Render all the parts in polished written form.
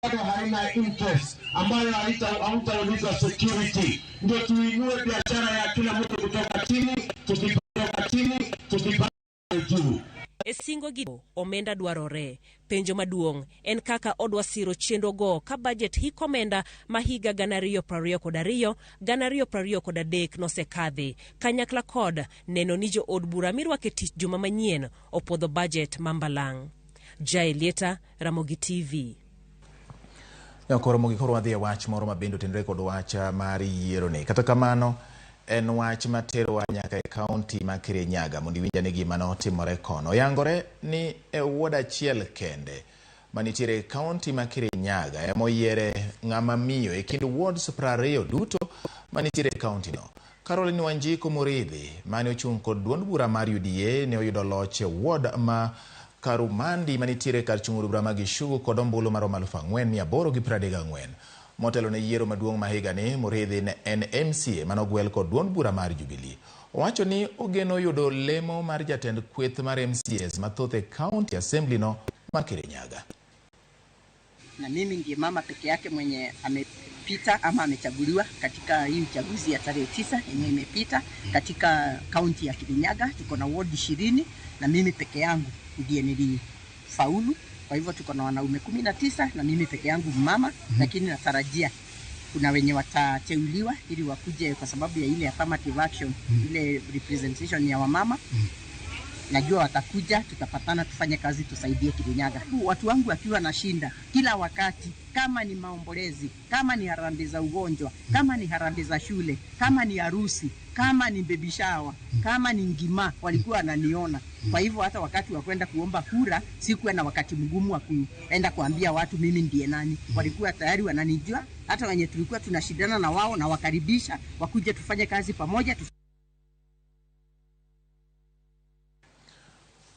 Bado haina interest ambayo hautauliza security, ndio tuinue biashara ya kila mtu kutoka chini, tukipeleka chini, tukipanda juu. E singo gi omenda dwarore. Penjo maduong' en kaka odwa siro chenro go ka bajet hik omenda ma higa 2022 2023 nosekadhi kanyakla kod neno ni jo od bura mirwake tich juma manyien opuodho bajet ma mbalang'. Jaelieta, Ramogi TV. Koro mogik koro wadhi e wach moro ma bende otenore kod wach mar yiero ni. Kata kamano, en wach materowa nyaka e kaunti ma Kirinyaga mondo iwinj ane gima notimore kono. Oyangore ni e ward achiel kende manitiere e kaunti ma Kirinyaga ema oyiere ng'ama miyo e kind wards 20 duto manitiere e kaunti no. Caroline Wanjiku Muridhi mane ochung' kod duond bura mar UDA ne oyudo loch e ward ma Karumandi manitiere kar chung' od bura ma Gichugu kod ombulu maromo 4,834. Motelo ne yiero maduong' ma higani, Muridhi ne en MCA manogwel kod duond bura mar Jubilee. Owacho ni ogeno yudo lemo mar jatend kweth mar MCAs mathoth e County Assembly no ma Kirinyaga. Na mimi ndiye mama peke yake mwenye amepita ama amechaguliwa katika hii uchaguzi ya tarehe 9 yenye imepita katika kaunti ya Kirinyaga. Tuko na ward 20 na mimi peke yangu ndiye nilifaulu. Kwa hivyo tuko na wanaume 19 na mimi peke yangu mama. Lakini natarajia kuna wenye watateuliwa ili wakuje kwa sababu ya ile affirmative action, ile representation ya wamama. Najua watakuja, tutapatana, tufanye kazi, tusaidie Kirinyaga. Watu wangu wakiwa na shinda kila wakati, kama ni maombolezi, kama ni harambee za ugonjwa, kama ni harambee za shule, kama ni harusi, kama ni baby shower, kama ni ngima, walikuwa wananiona. Kwa hivyo hata wakati wa kwenda kuomba kura sikuwa na wakati mgumu wa kuenda kuambia watu mimi ndiye nani. Walikuwa tayari wananijua, hata wenye tulikuwa tunashindana na wao na wakaribisha wakuje tufanye kazi pamoja.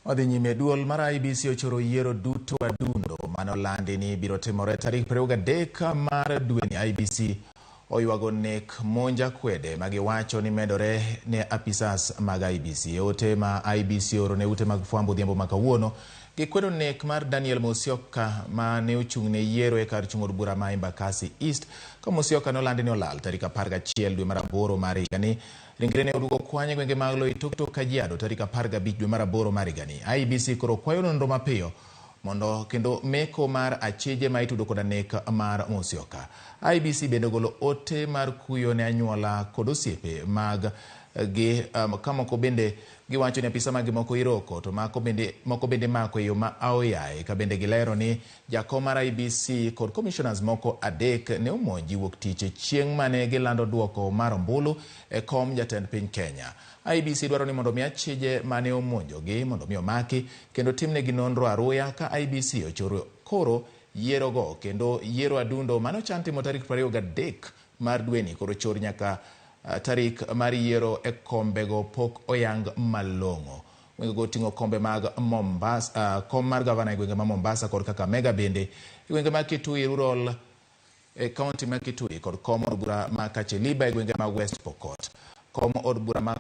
Wadhi nyime, duol mar IEBC ochoro yiero duto adundo manolandi ni biro timore tarik 23 mar dweni. IEBC oywago nek monj akwede magiwacho ni medore ne apisas mag IEBC. E ote ma IEBC ooro ne ute mag fwambo odhiambo ma kawuono, gikwedo nek mar Daniel Musyoka ma ne ochung' ne yiero e kar chung' od bura ma Embakasi East, ka Musyoka nolandi ni olal tarik 11 dwe mar aboro mar higani. Ringre ne oduogo kwany e gwenge mag Loitoktok, Kajiado tarik 15 dwe mar aboro mar higani. IEBC koro kwayo nonro mapiyo mondo kendo meko mar achije ma itudo koda nek mar Musyoka. IEBC bende ogolo ote mar kuyo ne anyuola kod osiepe mag gi, ka moko bende giwacho ni apisa mag moko iroko to moko bende mako e yo ma aoyaye, ka bende gilero ni jakom mar IEBC kod commissioners moko 3 ne omonji wuok tich chieng' mane gilando duoko mar ombulu e kom jatend piny Kenya. IEBC dwaro ni mondo mi achije mane omonjogi mondo mi omaki kendo timnegi nonro aruya ka IEBC ochoro koro yierogo kendo yiero adundo mane ochan timo tarik 23 mar dweni koro chor nyaka tarik mar yiero e kombego pok oyang malong'o. Gwengego oting'o kombe mag Mombasa, kom mar gavana e gwenge ma Mombasa kod Kakamega bende e gwenge mag Kitui Rural e kaunti ma Kitui kod kom od bura ma Kacheliba e gwenge ma West Pokot. Kom od bura ma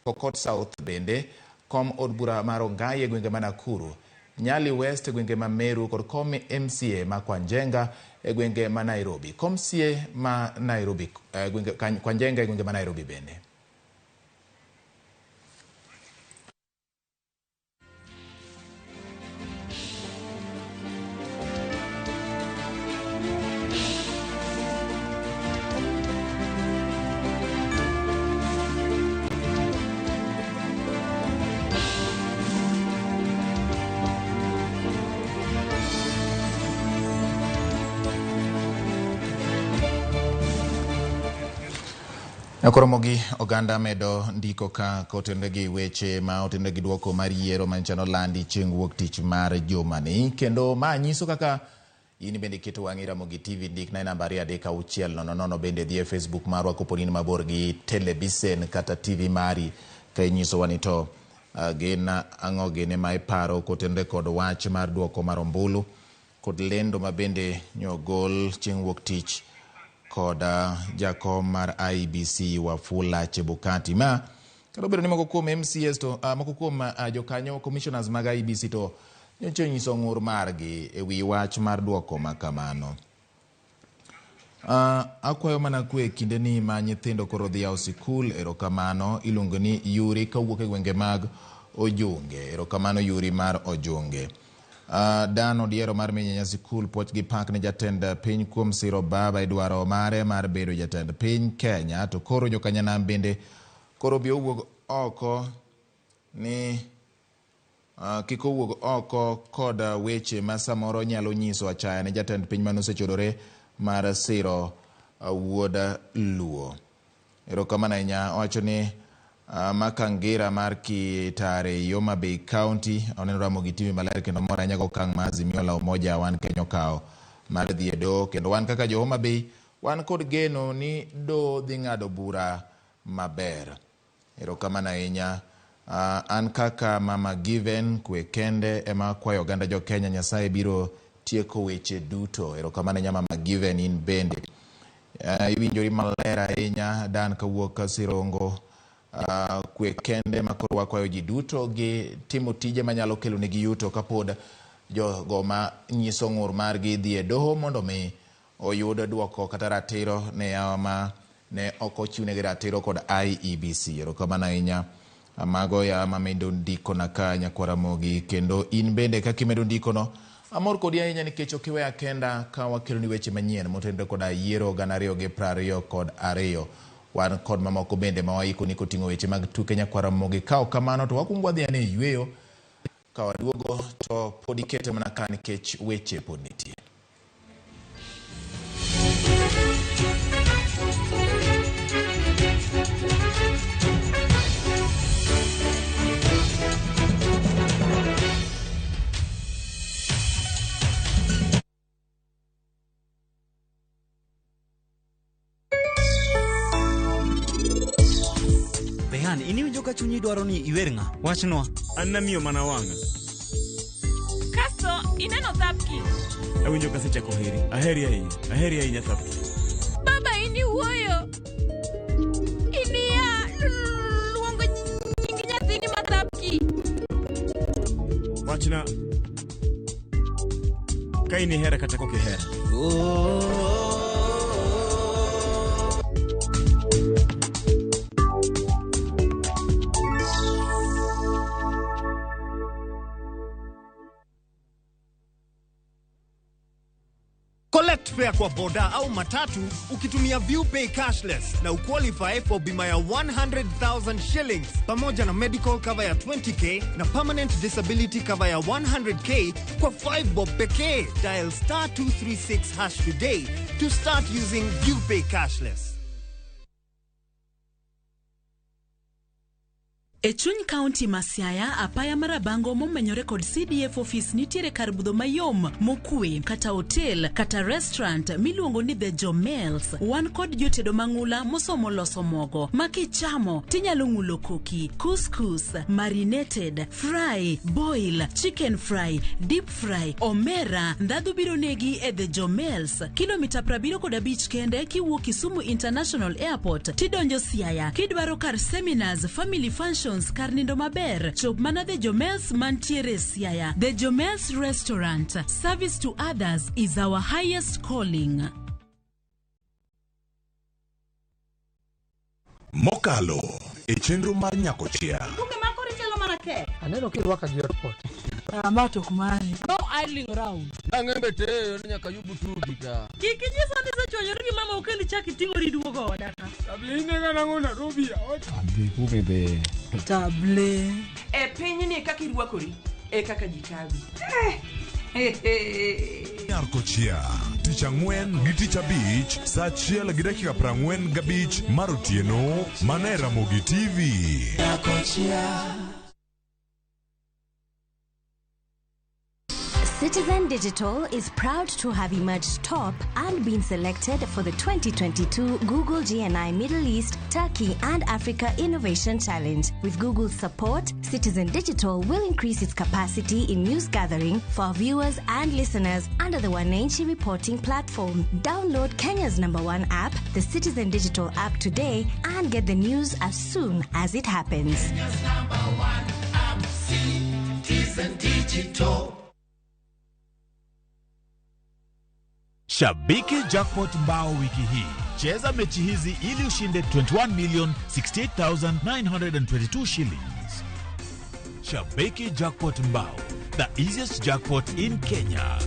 Pokot South bende, kom od bura ma Rongai e gwenge ma Nakuru, Nyali West e gwenge ma Meru kod kom MCA ma Kwanjenga e gwenge ma Nairobi. Kom CA ma Nairobi, gwenge, Kwanjenga e gwenge ma Nairobi bende. Koro mogi oganda medo ndiko ka kotenore gi weche ma otenore gi duoko mar yiero manyicha nolandi chieng' wuok tich mar jumani, kendo ma nyiso kaka in bende iketo wang'i Ramogi TV. Ndikna e namba 23600, bende dhi e Facebook marwa kopo ni in mabor gi telebisen kata TV mari ka inyisowa ni to gin ang'o gini ma iparo kotenore kod wach mar duoko mar ombulu kod lendo ma bende nyogol chieng' wuok tich kod jakom mar IEBC Wafula Chebukati. Ma kata obedo ni moko kuom MCAs to moko kuom jokanyo commissioners mag IEBC to nyocha onyiso ng'ur margi e wi wach mar duoko ma kamano. Akwayo mana kwe e kindeni ma nyithindo koro dhi yawo sikul. Erokamano. Iluongo ni Yuri kawuok e gwenge mag Ojunge. Erokamano Yuri mar Ojunge. Dan Odiero mar Minyanya Sikul, puoch gi pak ne jatend piny kuom siro baba e dwaro mare mar bedo jatend piny Kenya. To koro jokanyanam bende koro bi owuog oko ni kik owuog oko kod weche ma samoro nyalo nyiso achaya ne jatend piny manosechodore mar siro wuod Luo. Erokamano ahinya. Owacho ni Makangira mar Kitare, Homa Bay County, oneno Ramogi TV maler kendo mor ahinya gokang' ma Azimio la Umoja One Kenya okawo mar dhi e doho, kendo wan kaka jo Homa Bay wan kod geno ni doho dhi ng'ado bura maber. Erokamano ahinya. An kaka Mama Given kwe kende ema akwayo oganda jo Kenya, Nyasaye biro tieko weche duto. Erokamano ahinya Mama Given, in bende. Iwinjori maler ahinya Dan kawuok Sirongo. Kwe kende ma koro wakwayo ji duto gi timo tije manyalo kelo negi yuto kapod jogo ma nyiso ng'ur margi dhi e doho mondo mi oyud duoko kata ratiro ne yawa ma ne ok ochiwnegi ratiro kod IEBC. Erokamano ahinya. Mago ya mamedo ndikona ka nyakwar Ramogi, kendo in bende kaka imedo ndikono amor kodi ahinya nikech ok iweya kenda ka wakeloni weche manyien motenore koda yiero 2022. Wan kod mamoko bende ma waikoni koting'o weche mag tuke nyakwar Ramogi. Ka ok kamano to wakwongo wadhi ane e yweyo, ka waduogo to pod ikete mana ka nikech weche pod nitie. Behan, iniwinjo ka chunyi dwaro ni iwer ng'a? Wachnwa. An namiyo mana wang'a. Kasto ineno Thapki. Awinjo kasechako heri. Aheri ahinya. Aheri ahinya Thapki. Baba in iwuoyo. Inia luongo nying nyathini ma Thapki. Wachna. Ka in ihera kata kok ihera. Collect fare kwa boda au matatu ukitumia ViewPay cashless na uqualify for bima ya 100,000 shillings pamoja na medical cover ya 20k na permanent disability cover ya 100k kwa 5 bob pekee. Dial star 236 hash today to start using ViewPay cashless. E chuny kaunti ma Siaya, apaya mar Rabango momenyore kod CDF office nitiere kar budho mayom mokwe kata hotel kata restaurant miluongo ni The Jomels. Wan kod jotedo mang'ula mosomo loso mogo ma kichamo tinyalo ng'ulo koki, couscous, marinated, fry, boil, chicken fry, deep fry, omera. Ndhadhu biro negi e The Jomels, kilomita 75 kende kiwuok Kisumu International Airport tidonjo Siaya. Kidwaro kar seminars, family functions, kar nindo maber, chop mana The Jomels mantiere Siaya. The Jomels Restaurant, service to others is our highest calling. Mokalo e chenro mar Nyakochia. Buge ma koro ichalo mana kek. Aneno kirwaka gi hotpot. Ma to ok mari. No idling round. Nang'embe teyo ni nyaka yubu tugi ka. Kik inyisa ni isechwanyori gi mama kendo ichak iting'ori iduogo oda ka. Inega nang'o Nairobi? Adhi Table. E pinyni kaka irwakori e kaka ji kawi. Nyarkochia tich ang'wen gi tich abich saa 1:45 mar otieno mana e Ramogi TV. Citizen Digital is proud to have emerged top and been selected for the 2022 Google GNI Middle East, Turkey and Africa Innovation Challenge. With Google's support, Citizen Digital will increase its capacity in news gathering for our viewers and listeners under the Wananchi reporting platform. Download Kenya's #1 app, the Citizen Digital app today, and get the news as soon as it happens. Kenya's #1 app, Citizen Digital. Shabiki Jackpot mbao wiki hii. Cheza mechi hizi ili ushinde 21,068,922 shillings. Shabiki Jackpot mbao, the easiest jackpot in Kenya.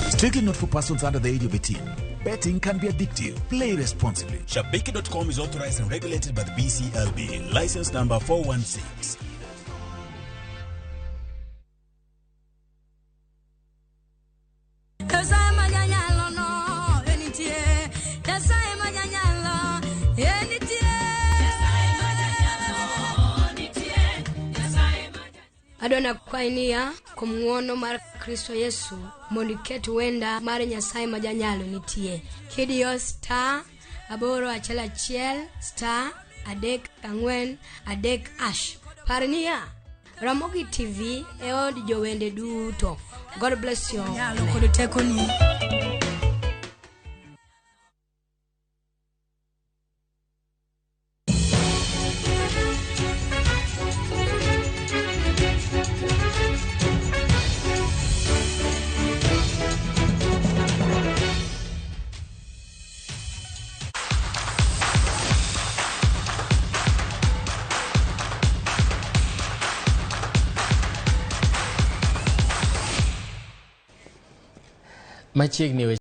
Strictly not for persons under the age of 18. Betting can be addictive. Play responsibly. Shabiki.com is authorized and regulated by the BCLB. License number 416. Adona kwainia kuom ng'wono mar Kristo Yesu mondo iket wenda mar Nyasaye ma janyalo nitie. Kidiyo *811 *34 3#. Par niya, Ramogi TV e od jowende duto. God bless you. Nyalo kod tekoni. Machiegni.